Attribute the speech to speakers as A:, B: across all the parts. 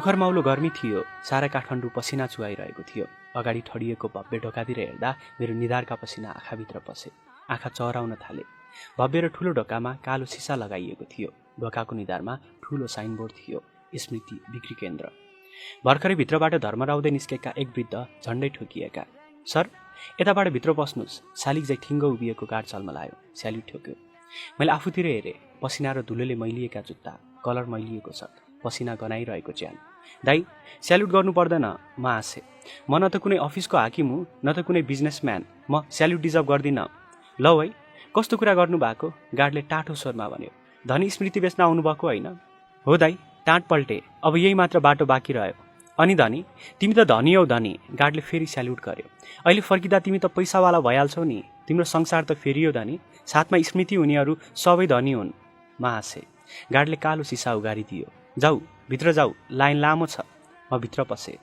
A: उखरमाउलो गर्मी थियो। सारा काठमाडौँ पसिना चुहाइरहेको थियो। अगाडि ठडिएको भव्य ढोकातिर हेर्दा मेरो निधारका पसिना आँखाभित्र पसे। आँखा चहराउन थाले। भव्य र ठुलो ढोकामा कालो सिसा लगाइएको थियो। ढोकाको निधारमा ठुलो साइनबोर्ड थियो, स्मृति बिक्री केन्द्र। भर्खरै भित्रबाट धर्मराउँदै निस्केका एक वृद्ध झन्डै ठोकिएका। सर, यताबाट भित्र पस्नुहोस्। शालिग चाहिँ ठिङ्ग उभिएको गार्ड चल्मलायो। स्याल्युट ठोक्यो। मैले आफूतिर हेरेँ। पसिना र धुलोले मैलिएका जुत्ता, कलर मैलिएको सर्ट, पसिना गनाइरहेको च्यान। दाइ, स्याल्युट गर्नु पर्दैन। म हाँसेँ। म न त कुनै अफिसको हाकिम हुँ, न त कुनै बिजनेसम्यान। म स्याल्युट डिजर्भ गर्दिनँ। लौ है, कस्तो कुरा गर्नुभएको? गार्डले टाठो स्वरमा भन्यो। धनी स्मृति बेच्न आउनुभएको होइन? हो दाइ, टाँट पल्टे। अब यही मात्र बाटो बाँकी रह्यो। अनि धनी? तिमी त धनी हौ धनी। गार्डले फेरि स्याल्युट गर्यो। अहिले फर्किँदा तिमी त पैसावाला भइहाल्छौ नि। तिम्रो संसार त फेरियो धनी। साथमा स्मृति हुनेहरू सबै धनी हुन्। म हाँसेँ। गार्डले कालो सिसा उगारिदियो। जाऊ, भित्र जाऊ, लाइन लामो छ। म भित्र पसेँ।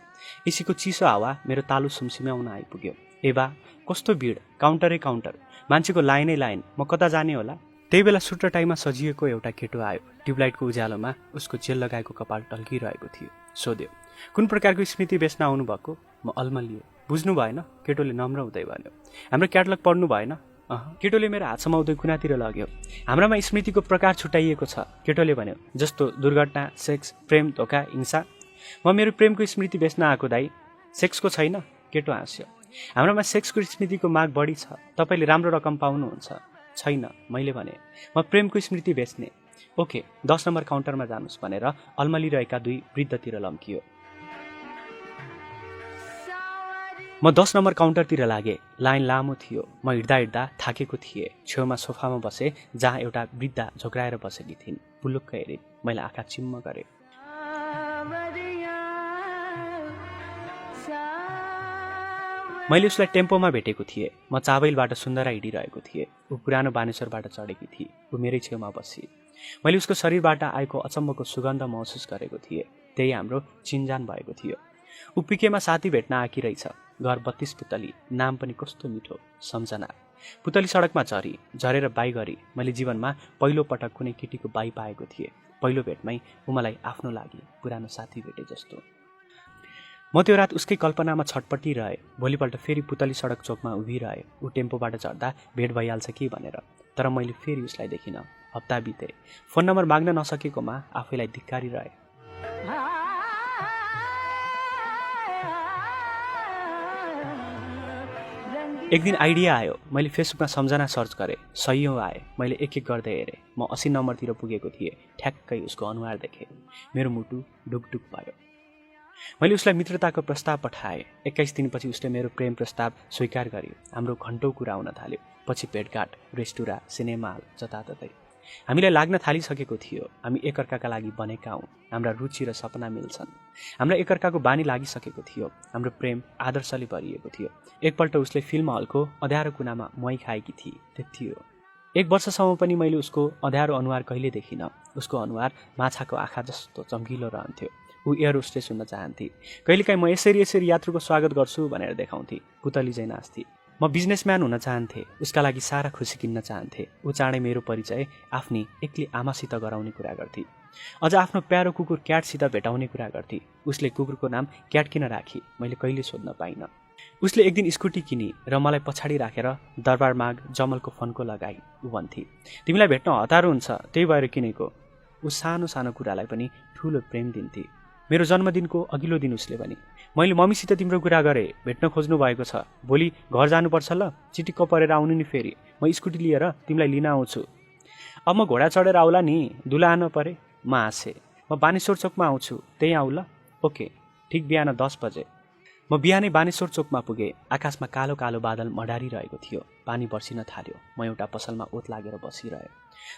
A: एसीको चिसो हावा मेरो तालु सुमसुम्याउन आइपुग्यो। एबा कस्तो भिड, काउन्टरै काउन्टर, मान्छेको लाइनै लाइन। म कता जाने होला? त्यही बेला सुट्टा टाइममा सजिएको एउटा केटो आयो। ट्युबलाइटको उज्यालोमा उसको जेल लगाएको कपाल टल्किरहेको थियो। सोध्यो, कुन प्रकारको स्मृति बेच्न आउनुभएको? म अल्मलिएँ। बुझ्नु भएन? केटोले नम्र हुँदै भन्यो। हाम्रो क्याटलग पढ्नु भएन? केटोले मेरो हात समाउँदै कुनातिर लग्यो। हाम्रामा स्मृतिको प्रकार छुट्याइएको छ, केटोले भन्यो। जस्तो दुर्घटना, सेक्स, प्रेम, धोका, हिंसा। म मेरो प्रेमको स्मृति बेच्न आएको दाइ। सेक्सको छैन? केटो हाँस्यो। हाम्रामा सेक्सको स्मृतिको माग बढी छ। तपाईँले राम्रो रकम पाउनुहुन्छ। छैन, मैले भने। म प्रेमको स्मृति बेच्ने। ओके, 10 नम्बर काउन्टरमा जानुहोस् भनेर अल्मलिरहेका दुई वृद्धतिर लम्कियो। म 10 नम्बर काउन्टरतिर लागेँ। लाइन लामो थियो। म हिँड्दा हिँड्दा थाकेको थिएँ। छेउमा सोफामा बसेँ, जहाँ एउटा वृद्धा झोक्राएर बसेकी थिइन्। पुलुक्क हेरेँ। मैले आँखा चिम्म गरेँ। मैले उसलाई टेम्पोमा भेटेको थिएँ। म चाबैलबाट सुन्दरा हिँडिरहेको थिएँ। ऊ पुरानो बानेश्वरबाट चढेकी थिए। ऊ मेरै छेउमा बसी। मैले उसको शरीरबाट आएको अचम्मको सुगन्ध महसुस गरेको थिएँ। त्यही हाम्रो चिनजान भएको थियो। ऊ पिकेमा साथी भेट्न आएकी रहेछ। घर 32 पुतली, नाम पनि कस्तो मिठो, सम्झना। पुतली सडकमा झरेर बाई गरी। मैले जीवनमा पहिलो पटक कुनै केटीको बाई पाएको थिएँ। पहिलो भेटमै ऊ मलाई आफ्नो लागि पुरानो साथी भेटे जस्तो। म त्यो रात उसकै कल्पनामा छटपटिरहेँ। भोलिपल्ट फेरि पुतली सडक चोकमा उभिरहेँ। ऊ टेम्पोबाट चढ्दा भेट भइहाल्छ कि भनेर। तर मैले फेरि उसलाई देखिनँ। हप्ता बिते। फोन नम्बर माग्न नसकेकोमा आफैलाई धिक्कारिरहेँ। एक दिन आइडिया आयो। मैले फेसबुकमा सम्झना सर्च गरेँ। सयौं आए। मैले एक एक गर्दै हेरेँ। म 80 नम्बरतिर पुगेको थिएँ। ठ्याक्कै उसको अनुहार देखेँ। मेरो मुटु डुकडुक भयो। मैले उसलाई मित्रताको प्रस्ताव पठाएँ। 21 दिनपछि उसले मेरो प्रेम प्रस्ताव स्वीकार गर्यो। हाम्रो घन्टौँ कुरा हुन थाल्यो। पछि भेटघाट, रेस्टुरा, सिनेमा हल, जताततै। हामीलाई लाग्न थालिसकेको थियो। हामी एकअर्काका लागि बनेका हौँ। हाम्रा रुचि र सपना मिल्छन्। हामीलाई एकअर्काको बानी लागिसकेको थियो। हाम्रो प्रेम आदर्शले भरिएको थियो। एकपल्ट उसले फिल्म हलको अँध्यारो कुनामा मही खाएकी थिए। त्यति हो। 1 वर्षसम्म पनि मैले उसको अँध्यारो अनुहार कहिले देखिनँ। उसको अनुहार माछाको आँखा जस्तो चम्किलो रहन्थ्यो। ऊ एयर होस्टेस हुन चाहन्थे। कहिलेकाहीँ म यसरी यात्रुको स्वागत गर्छु भनेर देखाउँथे। पुतली चाहिँ नाच्थे। म बिजनेसम्यान हुन चाहन्थे। उसका लागि सारा खुसी किन्न चाहन्थे। ऊ चाँडै मेरो परिचय आफ्नी एक्लै आमासित गराउने कुरा गर्थे। अझ आफ्नो प्यारो कुकुर क्याटसित भेटाउने कुरा गर्थे। उसले कुकुरको नाम क्याट किन राखी? मैले कहिले सोध्न पाइनँ। उसले एक दिन स्कुटी किनी र मलाई पछाडि राखेर दरबारमाग जमलको फन्को लगाई। ऊ भन्थे, तिमीलाई भेट्न हतारो हुन्छ, त्यही भएर किनेको। ऊ सानो सानो कुरालाई पनि ठुलो प्रेम दिन्थे। मेरो जन्मदिनको अघिल्लो दिन उसले भने, मैले मम्मीसित तिम्रो कुरा गरेँ, भेट्न खोज्नु भएको छ। भोलि घर जानुपर्छ ल, चिटिक्क परेर आउनु नि फेरि। म स्कुटी लिएर तिमीलाई लिन आउँछु। अब म घोडा चढेर आउला नि, दुलाहान परे। म हाँसेँ। म बानेश्वर चोकमा आउँछु, त्यहीँ आऊ ल? ओके। ठिक बिहान 10 बजे। म बिहानै बानेश्वर चोकमा पुगेँ। आकाशमा कालो कालो बादल मडारिरहेको थियो। पानी बर्सिन थाल्यो। म एउटा पसलमा ओत लागेर बसिरहेँ।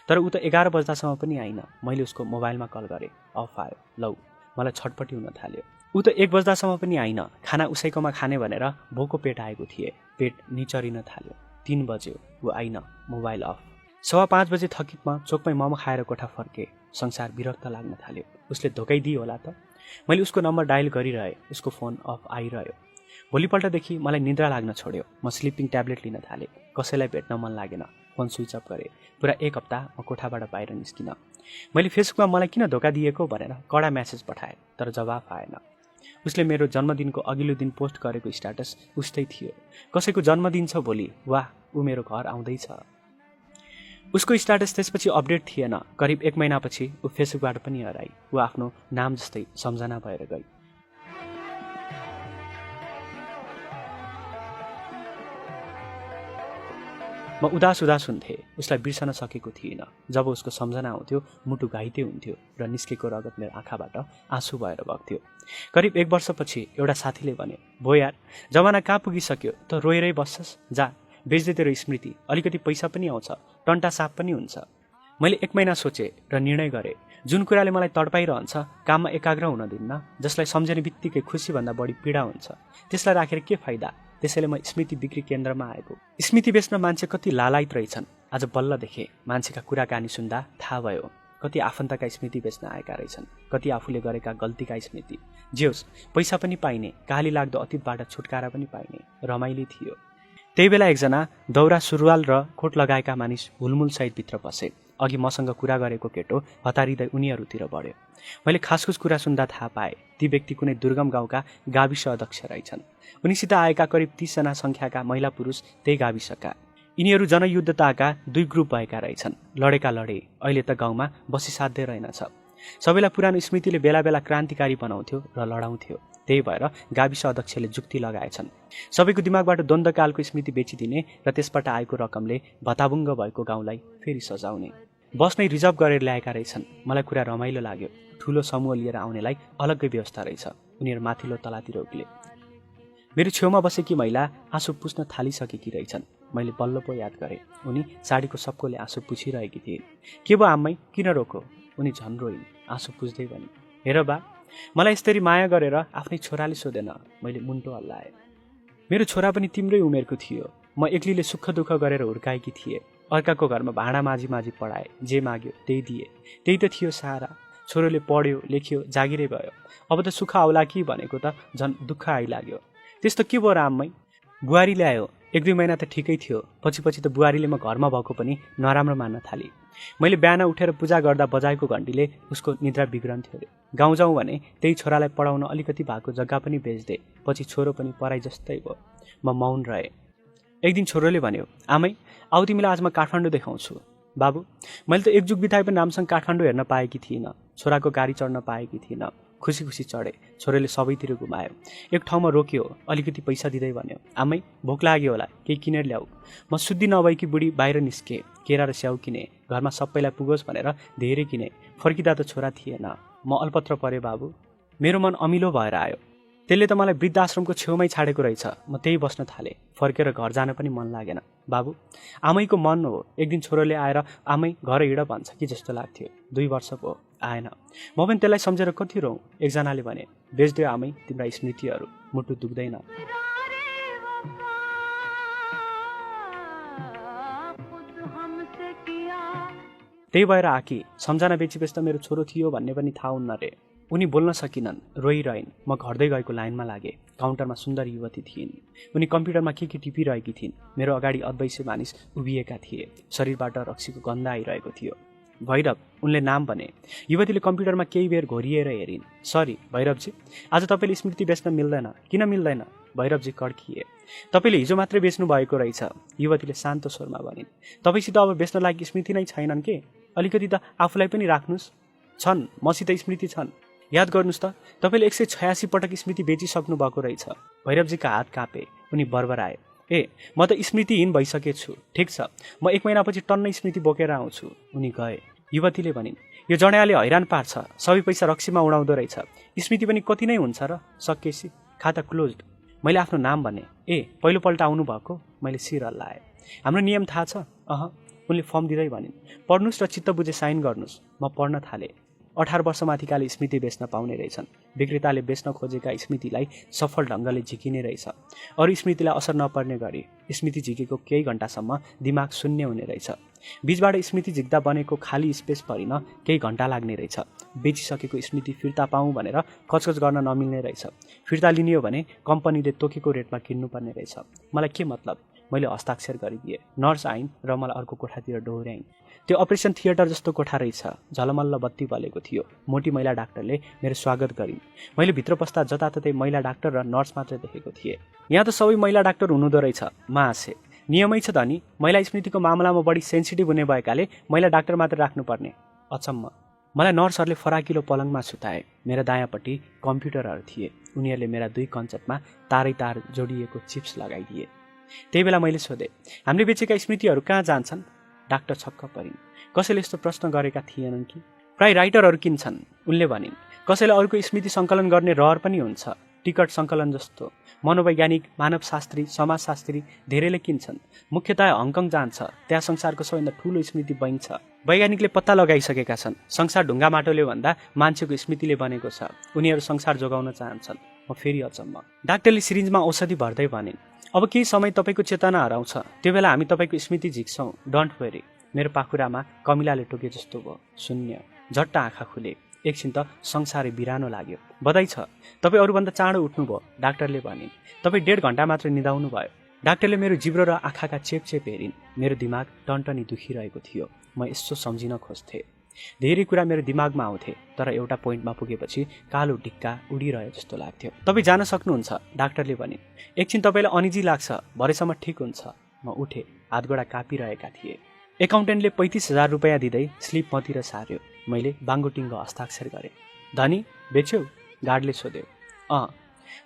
A: तर ऊ त 11 बज्दासम्म पनि आइन। मैले उसको मोबाइलमा कल गरेँ। अफ आयो। लौ, मलाई छटपटी हुन थाल्यो। ऊ त 1 बज्दासम्म पनि आइन। खाना उसैकोमा खाने भनेर भोको पेट आएको थिए। पेट निचरिन थाल्यो। 3 बज्यो। ऊ आइन। Mobile of. 5:15 बजे थकित म चोकमै मोमो खाएर कोठा फर्केँ। संसार विरक्त लाग्न थाल्यो। उसले धोकाइदियो होला त? मैले उसको नम्बर डायल गरिरहेँ। उसको फोन अफ आइरह्यो। भोलिपल्टदेखि मलाई निद्रा लाग्न छोड्यो। म स्लिपिङ ट्याब्लेट लिन थालेँ। कसैलाई भेट्न मन लागेन। फोन स्विच अफ गरेँ। पुरा 1 हप्ता म कोठाबाट बाहिर निस्किनँ। मैले फेसबुकमा मलाई किन धोका दिएको भनेर कडा मेसेज पठाएँ, तर जवाफ आएन। उसले मेरो जन्मदिनको अघिल्लो दिन पोस्ट गरेको स्ट्याटस उस्तै थियो, कसैको जन्मदिन छ भोलि, वाह ऊ मेरो घर आउँदैछ। उसको स्ट्याटस त्यसपछि अपडेट थिएन। करिब 1 महिनापछि ऊ फेसबुकबाट पनि हराई। ऊ आफ्नो नाम जस्तै सम्झना भएर गई। म उदास हुन्थेँ, उसलाई बिर्सन सकेको थिइनँ। जब उसको सम्झना आउँथ्यो मुटु घाइते हुन्थ्यो र निस्केको रगत मेरो आँखाबाट आँसु भएर बग्थ्यो। करिब 1 वर्षपछि एउटा साथीले भने, भो यार, जमाना कहाँ पुगिसक्यो, त रोएरै बस्छस्, जा बेच्दै तेरो स्मृति, अलिकति पैसा पनि आउँछ, टन्टा साप पनि हुन्छ। मैले 1 महिना सोचेँ र निर्णय गरेँ, जुन कुराले मलाई तडपाइरहन्छ, काममा एकाग्र हुन दिन्न, जसलाई सम्झने बित्तिकै खुसीभन्दा बढी पीडा हुन्छ, त्यसलाई राखेर के फाइदा। त्यसैले म स्मृति बिक्री केन्द्रमा आएको। स्मृति बेच्न मान्छे कति लालायत रहेछन्। आज बल्ल देखेँ, मान्छेका कुराकानी सुन्दा थाहा भयो कति आफन्तका स्मृति बेच्न आएका रहेछन्, कति आफूले गरेका गल्तीका स्मृति। जे होस्, पैसा पनि पाइने, काली लाग्दो अतीतबाट छुटकारा पनि पाइने, रमाइलो थियो। त्यही बेला एकजना दौरा सुरुवाल र कोट लगाएका मानिस हुलमुल सहित भित्र पसे। अघि मसँग कुरा गरेको केटो हतारिँदै उनीहरूतिर बढ्यो। मैले खासखुस कुरा सुन्दा थाहा पाएँ, ती व्यक्ति कुनै दुर्गम गाउँका गाविस अध्यक्ष रहेछन्। उनीसित आएका करिब 30 जना सङ्ख्याका महिला पुरुष त्यही गाविसका। यिनीहरू जनयुद्धताका 2 ग्रुप भएका रहेछन्। लडेका लडे, अहिले त गाउँमा बसिसाध्यै रहेनछ। सबैलाई पुरानो स्मृतिले बेला बेला क्रान्तिकारी बनाउँथ्यो र लडाउँथ्यो। त्यही भएर गाविस अध्यक्षले जुक्ति लगाएछन्, सबैको दिमागबाट द्वन्द्वकालको स्मृति बेचिदिने र त्यसबाट आएको रकमले भताभुङ्ग भएको गाउँलाई फेरि सजाउने। बस नै रिजर्भ गरेर ल्याएका रहेछन्। मलाई कुरा रमाइलो लाग्यो। ठुलो समूह लिएर आउनेलाई अलग्गै व्यवस्था रहेछ। उनीहरू माथिल्लो तलातिर उक्ले। मेरो छेउमा बसेकी महिला आँसु पुस्न थालिसकेकी रहेछन्। मैले बल्ल पो याद गरेँ, उनी साडीको सबकोले आँसु पुछिरहेकी थिए। के भयो आम्मै, किन रोको? उनी झन् रोइन्, आँसु पुस्दै भनिन्, हेर बा, मलाई यसरी माया गरेर आफ्नै छोराले सोधेन। मैले मुन्टो हल्लाएँ। मेरो छोरा पनि तिम्रै उमेरको थियो। म एक्लीले सुख दुःख गरेर हुर्काएकी थिएँ। अर्काको घरमा भाँडा माझी पढाए, जे माग्यो त्यही दिए। त्यही त थियो सहारा। छोरोले पढ्यो, लेख्यो, जागिरै भयो। अब त सुख आउला कि भनेको त झन् दुःख आइलाग्यो। त्यस्तो के भयो र आम्मै? बुहारी ल्यायो। 1-2 महिना त ठिकै थियो। पछि त बुहारीले म घरमा भएको पनि नराम्रो मान्न थाली। मैले बिहान उठेर पूजा गर्दा बजाएको घन्टीले उसको निद्रा बिग्रन्थ्यो अरे। गाउँ जाउँ भने त्यही छोरालाई पढाउन अलिकति भएको जग्गा पनि बेच्दे। पछि छोरो पनि पढाइ जस्तै भयो। म मौन रहेँ। एक दिन छोरोले भन्यो, आमै, आऊ तिमीलाई आज म काठमाडौँ देखाउँछु। बाबु, मैले त 1 जुग बिताए पनि राम्रोसँग काठमाडौँ हेर्न पाएकी थिइनँ। छोराको गाडी चढ्न पाएकी थिइनँ। खुसी खुसी चढे। छोरोले सबैतिर घुमायो। एक ठाउँमा रोक्यो, अलिकति पैसा दिँदै भन्यो, आमै, भोक लाग्यो होला, केही किनेर ल्याऊ। म शुद्धि नभएकी बुढी बाहिर निस्के। केरा र स्याउ किने। घरमा सबैलाई पुगोस् भनेर धेरै किने। फर्किँदा त छोरा थिएन। म अल्पत्र परे बाबु। मेरो मन अमिलो भएर आयो। त्यसले त मलाई वृद्धाश्रमको छेउमै छाडेको रहेछ। म त्यही बस्न थालेँ। फर्केर घर जान पनि मन लागेन। बाबु, आमैको मन हो। एक दिन छोरोले आएर आमै घर हिँड भन्छ कि जस्तो लाग्थ्यो। 2 वर्ष भयो, आएन। म पनि त्यसलाई सम्झेर कति रौँ। एकजनाले भने, बेच्दियो आमै तिम्रा स्मृतिहरू, मुटु दुख्दैन। त्यही भएर आकी, सम्झना बेची मेरो छोरो थियो भन्ने पनि थाहा हुन्न रे। उनी बोल्न सकिनन्, रोइरहन्। म घट्दै गएको लाइनमा लागेँ। काउन्टरमा सुन्दर युवती थिइन्। उनी कम्प्युटरमा के टिपिरहेकी थिइन्। मेरो अगाडि अद्वैत मानिस उभिएका थिए। शरीरबाट रक्सीको गन्ध आइरहेको थियो। भैरव, उनले नाम भने। युवतीले कम्प्युटरमा केही बेर घोरिएर हेरिन्। सरी भैरवजी, आज तपाईँले स्मृति बेच्न मिल्दैन। किन मिल्दैन? भैरवजी कड्किए। तपाईँले हिजो मात्रै बेच्नु भएको रहेछ। युवतीले शान्त स्वरमा भनिन्। तपाईँसित अब बेच्न लागि स्मृति नै छैनन् के? अलिकति त आफूलाई पनि राख्नुहोस्। छन्, मसित स्मृति छन्। याद गर्नुहोस् त, तपाईँले 186 पटक स्मृति बेचिसक्नु भएको रहेछ। भैरवजीका हात काँपे। उनी बरबराए। ए, म त स्मृतिहीन भइसकेछु। ठिक छ, म 1 महिनापछि टन्नै स्मृति बोकेर आउँछु। उनी गए। युवतीले भनिन्, यो जडाले हैरान पार्छ। सबै पैसा रक्सीमा उडाउँदो रहेछ। स्मृति पनि कति नै हुन्छ र? सकेसी, खाता क्लोज्ड। मैले आफ्नो नाम भने। ए, पहिलोपल्ट आउनु भएको? मैले शिर हल्लाएँ। हाम्रो नियम थाहा छ? उनले फर्म दिँदै भनिन्, पढ्नुहोस् र चित्त बुझे साइन गर्नुहोस्। म पढ्न थालेँ। 18 वर्षमाथिकाले स्मृति बेच्न पाउने रहेछन्। विक्रेताले बेच्न खोजेका स्मृतिलाई सफल ढङ्गले झिकिने रहेछ। अरू स्मृतिलाई असर नपर्ने गरी स्मृति झिकेको केही घन्टासम्म दिमाग शून्य हुने रहेछ। बीचबाट स्मृति झिक्दा बनेको खाली स्पेस भरिन केही घन्टा लाग्ने रहेछ। बेचिसकेको स्मृति फिर्ता पाऊँ भनेर कचकच गर्न नमिल्ने रहेछ। फिर्ता लिने हो भने कम्पनीले तोकेको रेटमा किन्नुपर्ने रहेछ। मलाई के मतलब? मैले हस्ताक्षर गरिदिएँ। नर्स आइन् र मलाई अर्को कोठातिर डोहोर्याइन्। त्यो अपरेसन थिएटर जस्तो कोठा रहेछ। झलमल्ल बत्ती बलेको थियो। मोटी महिला डाक्टरले मेरो स्वागत गरिन्। मैले भित्र पस्दा जताततै महिला डाक्टर र नर्स मात्रै देखेको थिएँ। यहाँ त सबै महिला डाक्टर हुनुहुँदो रहेछ। म हाँसेँ। नियमै छ त नि, महिला स्मृतिको मामलामा बढी सेन्सिटिभ हुने भएकाले महिला डाक्टर मात्र राख्नुपर्ने। अचम्म। मलाई नर्सहरूले फराकिलो पलङमा सुताए। मेरा दायाँपट्टि कम्प्युटरहरू थिए। उनीहरूले मेरा 2 कञ्चटमा तारै तार जोडिएको चिप्स लगाइदिए। त्यही बेला मैले सोधेँ, हामीले बेचेका स्मृतिहरू कहाँ जान्छन्? डाक्टर छक्क परिन्। कसैले यस्तो प्रश्न गरेका थिएनन् कि? प्राय राइटरहरू किन्छन्, उनले भनिन्। कसैले अरूको स्मृति सङ्कलन गर्ने रहर पनि हुन्छ, टिकट सङ्कलन जस्तो। मनोवैज्ञानिक, मानवशास्त्री, समाजशास्त्री धेरैले किन्छन्। मुख्यतया हङकङ जान्छ। त्यहाँ संसारको सबैभन्दा ठुलो स्मृति बैंक छ। वैज्ञानिकले पत्ता लगाइसकेका छन्, संसार ढुङ्गा माटोले भन्दा मान्छेको स्मृतिले बनेको छ। उनीहरू संसार जोगाउन चाहन्छन्। म फेरि अचम्म। डाक्टरले सिरिन्जमा औषधि भर्दै भनिन्, अब केही समय तपाईँको चेतना हराउँछ। त्यो बेला हामी तपाईँको स्मृति झिक्छौँ। Don't very. मेरो पाखुरामा कमिलाले टोके जस्तो भयो। शून्य। झट्ट आँखा खुले। एकछिन त संसारै बिरानो लाग्यो। बधाई छ, तपाईँ अरूभन्दा चाँडो उठ्नुभयो, डाक्टरले भनिन्। तपाईँ 1.5 घन्टा मात्र निदाउनु भयो। डाक्टरले मेरो जिब्रो र आँखाका चेपचेप हेरिन्। मेरो दिमाग टन्टनी दुखिरहेको थियो। म यसो सम्झिन खोज्थेँ। धेरै कुरा मेरो दिमागमा आउँथे, तर एउटा पोइन्टमा पुगेपछि कालो ढिक्का उडिरहे जस्तो लाग्थ्यो। तपाईँ जान सक्नुहुन्छ, डाक्टरले भनिन्। एकछिन तपाईँलाई अनिजी लाग्छ, भरेसम्म ठिक हुन्छ। म उठेँ। हातगोडा काँपिरहेका थिए। एकाउन्टेन्टले 35,000 रुपियाँ दिँदै स्लिप मतिर सार्यो। मैले बाङ्गोटिङ्गो हस्ताक्षर गरेँ। धनी बेच्यौ? गार्डले सोध्यो।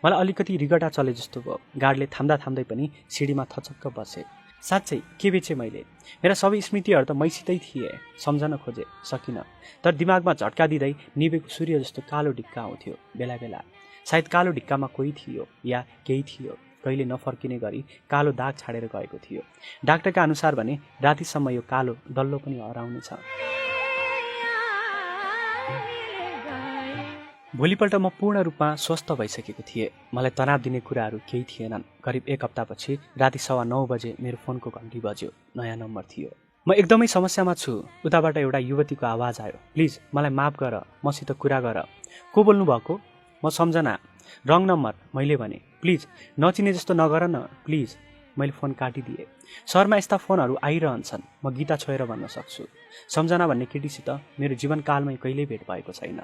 A: मलाई अलिकति रिगटा चले जस्तो भयो। गार्डले थाम्दा थाम्दै पनि सिडीमा थचक्क बसे। साँच्चै के बेचेँ मैले? मेरा सबै स्मृतिहरू त मैसितै थिए। सम्झन खोजे, सकिनँ। तर दिमागमा झट्का दिँदै निभेको सूर्य जस्तो कालो ढिक्का आउँथ्यो बेला बेला। सायद कालो ढिक्कामा कोही थियो या केही थियो। कहिले नफर्किने गरी कालो दाग छाडेर गएको थियो। डाक्टरका अनुसार भने रातिसम्म यो कालो डल्लो पनि हराउनेछ। भोलिपल्ट म पूर्ण रूपमा स्वस्थ भइसकेको थिएँ। मलाई तनाव दिने कुराहरू केही थिएनन्। करिब 1 हप्तापछि राति 9:15 बजे मेरो फोनको घन्टी बज्यो। नयाँ नम्बर थियो। म एकदमै समस्यामा छु। उताबाट एउटा युवतीको आवाज आयो। प्लिज मलाई माफ गर, मसित कुरा गर। को बोल्नु भएको? म सम्झना। रङ नम्बर, मैले भने। प्लिज नचिने जस्तो नगर न, प्लिज। मैले फोन काटिदिएँ। सहरमा यस्ता फोनहरू आइरहन्छन्। म गीता छोएर भन्न सक्छु। सम्झना भन्ने केटीसित मेरो जीवनकालमै कहिल्यै भेट भएको छैन।